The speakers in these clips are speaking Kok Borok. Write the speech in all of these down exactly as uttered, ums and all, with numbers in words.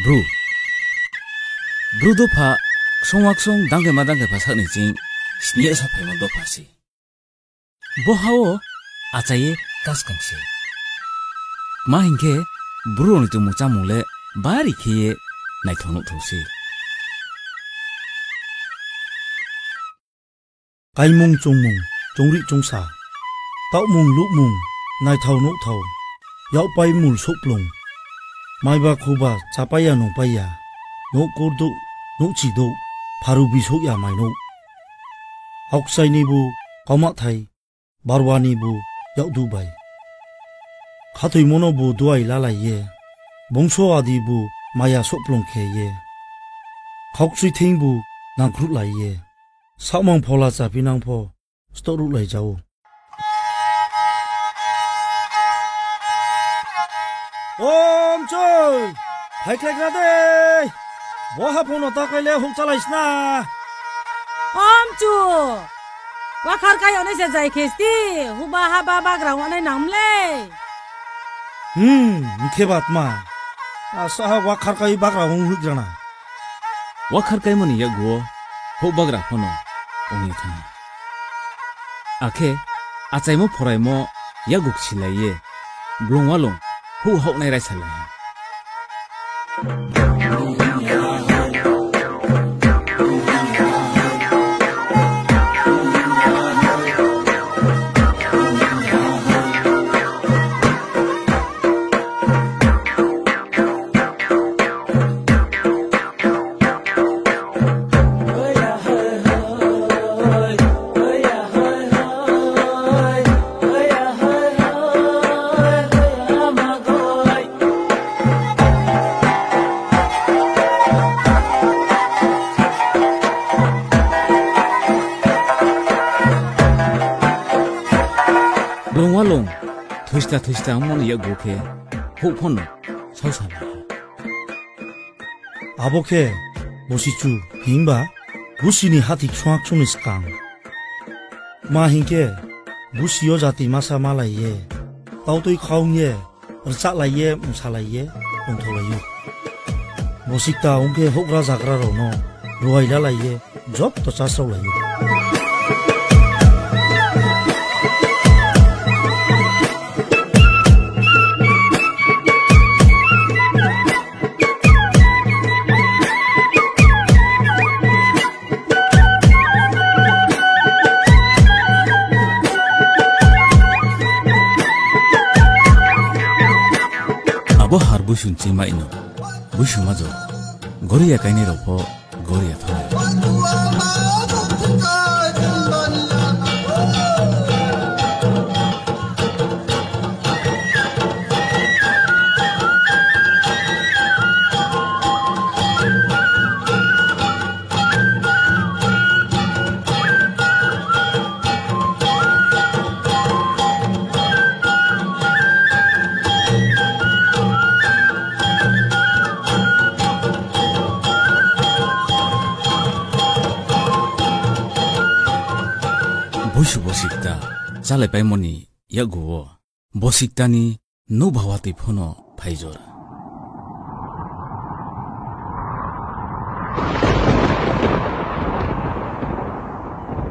Bru. Bru dopha ksongwa ksong dangkhe ma dangkhe pha sakni ching siniya sa phaima dopha si. Bo hao achaiye kaskang se. Ma hinkhe bru rokni tongmung chamung le bari khe ye naithok nukhthok se. Kaimung chungmung, chungri chungsa, taumung lukmung, naithau nukhthau, yakpai mul sukplung, maiba khuba chapaiya nungpaiya, nuk kurduk, nuk chiduk, pharu bisukya mainuk. Hoksaini bu kaumathai, barwani bu yakdu bai. Khathoimono bu duai lalaiye, bongso adi bu maya sukplung kheye, khokchwi theng bu nangkhruk laiye. Sakmang phola chapinang pho storuh lai jao. Om choi! Phaiklai gra de! Bo haphono taklai le huk chalai sna. Om chu! Wakhar kai onai se jai khesti, huba haba bagra onai namle. Hmm, mkhe batma. Asa ha wakhar kai bagra hung huk jana. Wakhar kaimani yakguo huk bagra phono wngwi thangwi. Akhe achaimo phoraimo yakguk silaiye blong walong huk hauknai raisa lai. Blong walong thuista thuista wngmani yakgo khe huk phano sausa nai. Abo khe bosichu himba busini hati chwngak chwngni swkang. Ma hinkhe busio jati masa malaiye, tautwi khaungye, rwchaklaiye, mwsalaiye, tongtholaio. Bosikta wngkhe houhgra jagrarokno ruai lalaiye, jotto chasrok laio. Abo har buisung chimai no, buisung majo, goriya kainwi rok pho. Goria thang. Buisu bosikta chalai paimoni yaguo bosiktani nokba watwi phano phaijora.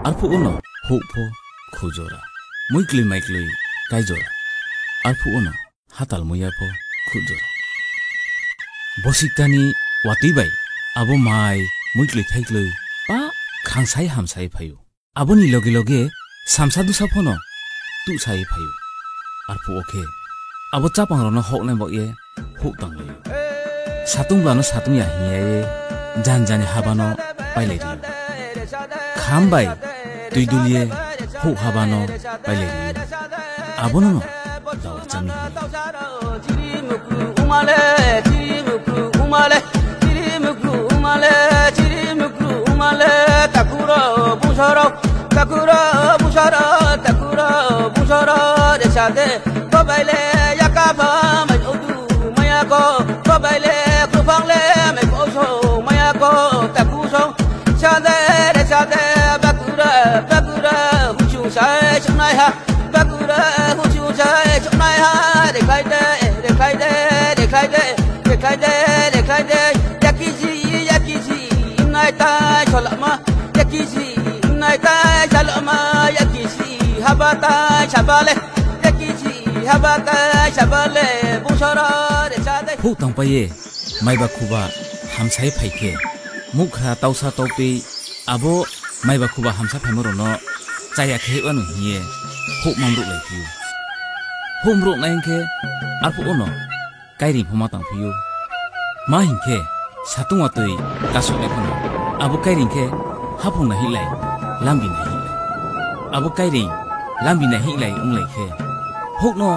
Arphuh uno houh pho khujora, muiklwi maiklwi kaijora. Arphuh uno hatal muiya pho khujora. Bosiktani watwi bai abo mai muiklwi thaiklwi pa khangsai hamsai phaio. Aboni loge loge samsa dusa phano tuhsai phaio. Arphuh o khe abo chapangrokno hoknai bokye houh tanglaio. Satung blano satung ya hinya ye jan jani habano pailai rio. Kham bai twi dulye houh habano pailai rio. Abono no dawa chami hino. Takuro busoro, takuro busoro, takuro busoro, resade, kobaile yakapha mai udu mayako, kobaile kupangle mai koso mayako, takuso, sade, resade, bakura, bakura, huchu sai sunai ha, bakura, huchu sai sunai ha, reklaide, reklaide, reklaide, reklaide, reklaide. Habatai sabale, ekiji habatai sabale, busoro re sade. Huk tangpaye, maiba khuba hamsai phaikhe, mukha tausa taupi abo maiba khuba hamsa phaimorokno chaya khe wano hiye huk mamruk lai phiyo. Huk mruk nai hinkhe arphuh ono kairing phoma tang phiyo. Ma hinkhe satung watwi kasoknai phano abo kairing khe haphung nai hinlai, lambi nai hinlai. Abo kairing lambi nai hinlai wnglai khe hukno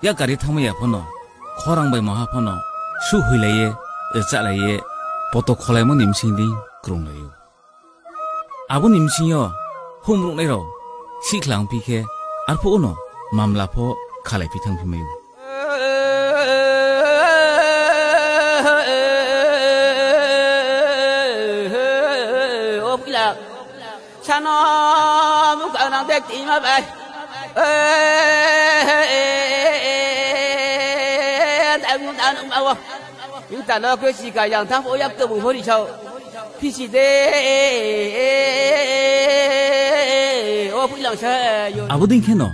yakari thangmaya phano khorang bai moha phano su huilaiye, rwchalaiye, poto kholaimoni bsing ding krunglaio. Aboni bsingyo humruknairok sikla wngphi khe, arphuh uno mamla pho khalai phi thang phi maio. O puila, sano bwkha nang de tima bai. Ang tano khe sika yang thang o yak to bu hori sao. Phisi de, o puilang sa yo. Abo ding kheno,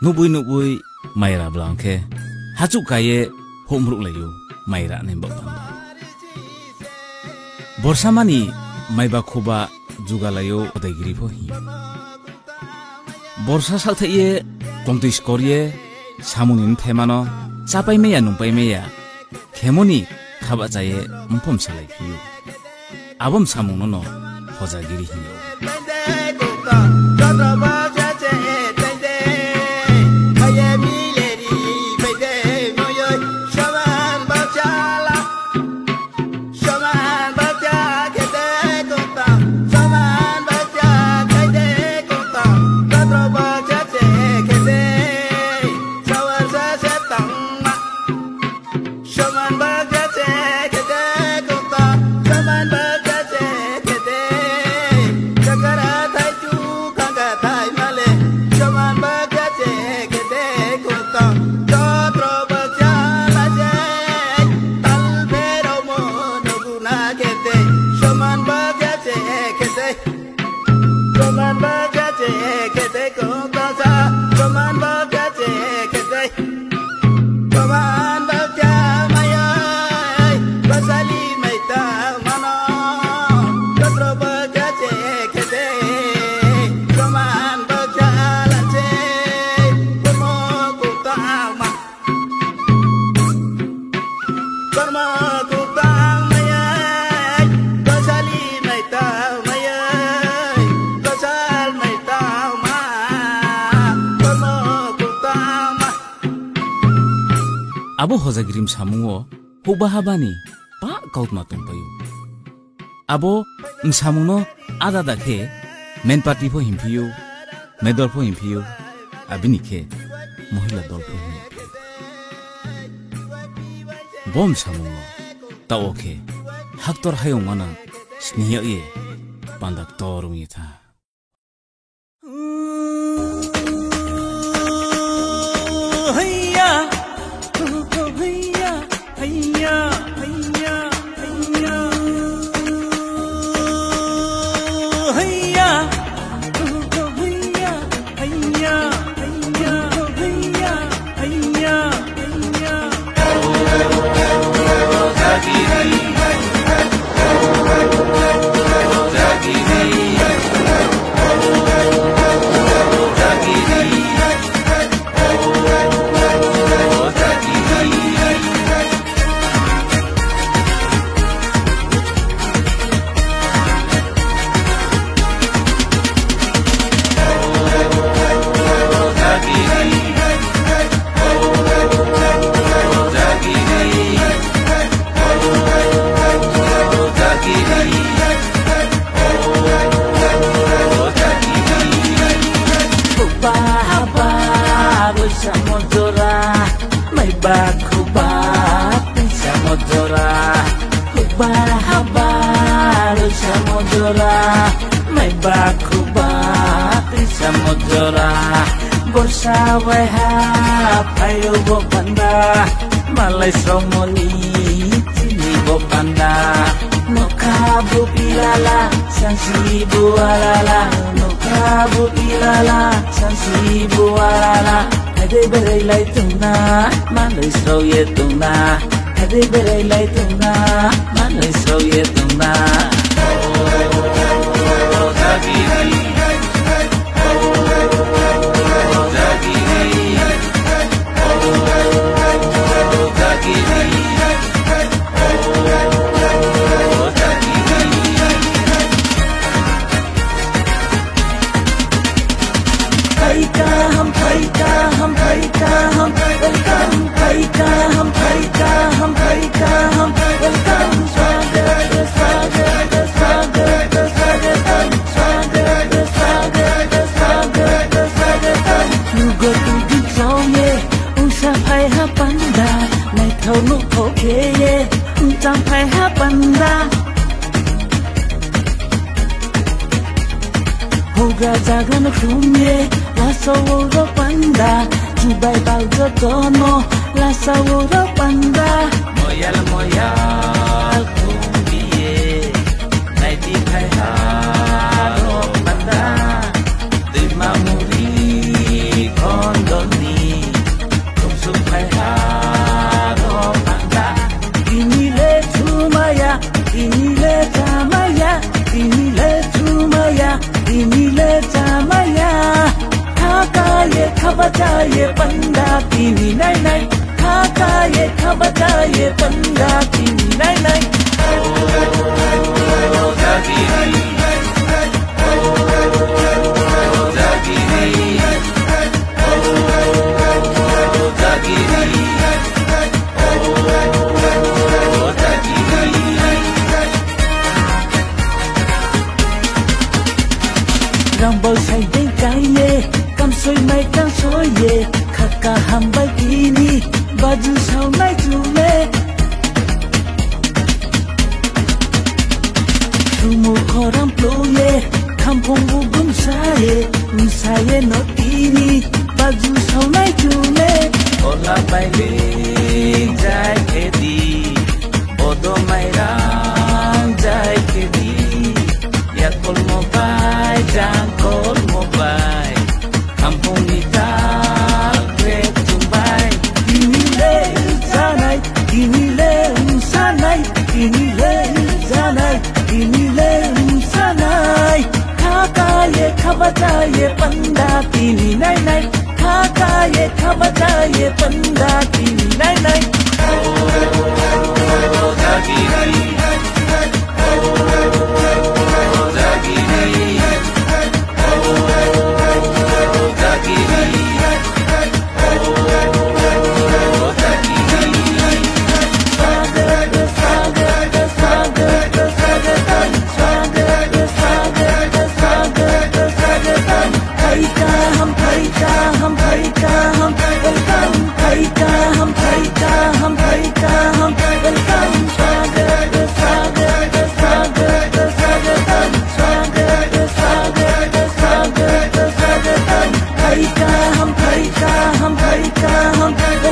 nubui nubui maira bwlang khe, hachuk kaiye humruk laio, maira ni bok panda. Borsa mani maiba khuba jugalaio odaigiri pho hi. Borsa salthaiye, tomtwi skorye, samungni mthaimano, chapai maya nungpai maya, khemoni khaba chaye mphom salai phiyo. Abom samungno no hojagiri hinyo. Soman bakya kete kota, soman bakya kete kota, kotro bakya che kete, sawar sa se tangma. Soman bakya che kete kota, soman bakya che kete, sakara thai chu kanga thai male, soman bakya che kete kota, kotro bakya la che, tal bero mono Nagete, soman bakya che kete. Soman bakya che kete kotasa. Soman bakya che kete. Soman bakya mayai. Basali maita mano. Kotro bakya che kete. Soman bakya la che. Komo kota ama. Kormo kutang mayai, kosali maitang mayai, kosal maitang ma, kormo kutang ma. Abo hojagrim samungo hukbaha bani pa kautma tongpaio. Abo bwsamungno ada da khe men party pho himphio, medol pho himphio, abini khe mohila dol pho himphio. Bo bwsamungno ta o khe haktor hayung mana sniya ye panda ktor wngya tha. Hukba haba rwisa mojora, maiba khuba twisa mojora. Hukba haba rwisa mojora, maiba khuba twisa mojora. Borsa waiha phaio bo panda, malai sromoni chini bo panda. Nokha bo pilala, sansi bo alala. Nokha bo pilala, sansi bo alala. Hade berai lai tongna, malai srao ye tongna. Hade berai lai tongna, malai srao ye tongna. Phaikha ham, phaikha ham, phaikha ham, welcome. Phaikha ham, phaikha ham, phaikha ham, welcome. Swagat, swagat, swagat, swagatam. Swagat, swagat, swagat, swagatam. Lugo tuju chao ye, usa phai ha panda. Naithok nukhok khe ye, chang phai ha panda. Hougra jagan khum ye, laso oro panda. Chubai bal joto no, laso oro panda. Moyal moyal khum ye, naidi phai ha ro panda. Twima muri khondoni, tumsuk phai ha ro panda. Tini le thumaya, tini le chamaya, tini le thumaya, tini le chamaya. Khaka ye, khabacha ye, panda tini nai nai. Khaka ye, khabacha ye, panda tini nai nai. Rambol sai dei kai ye, kamsoi mai kamsoi ye, khaka hambai tini, baju saunai chule. Tumu khoram plo ye, khamphung bugum sa ye, msa ye no tini, baju saunai chule. Ola bai le jai khedi, bodo mai rang jai khedi, ya kolmo bai, jang kolmo bai. Khamphungni tal trek chumbai. Tini le sanai, tini le sanai, tini le sanai, tini le sanai. Khaka ye, khabacha ye, panda tini nai nai. Khaka ye, khabacha ye, panda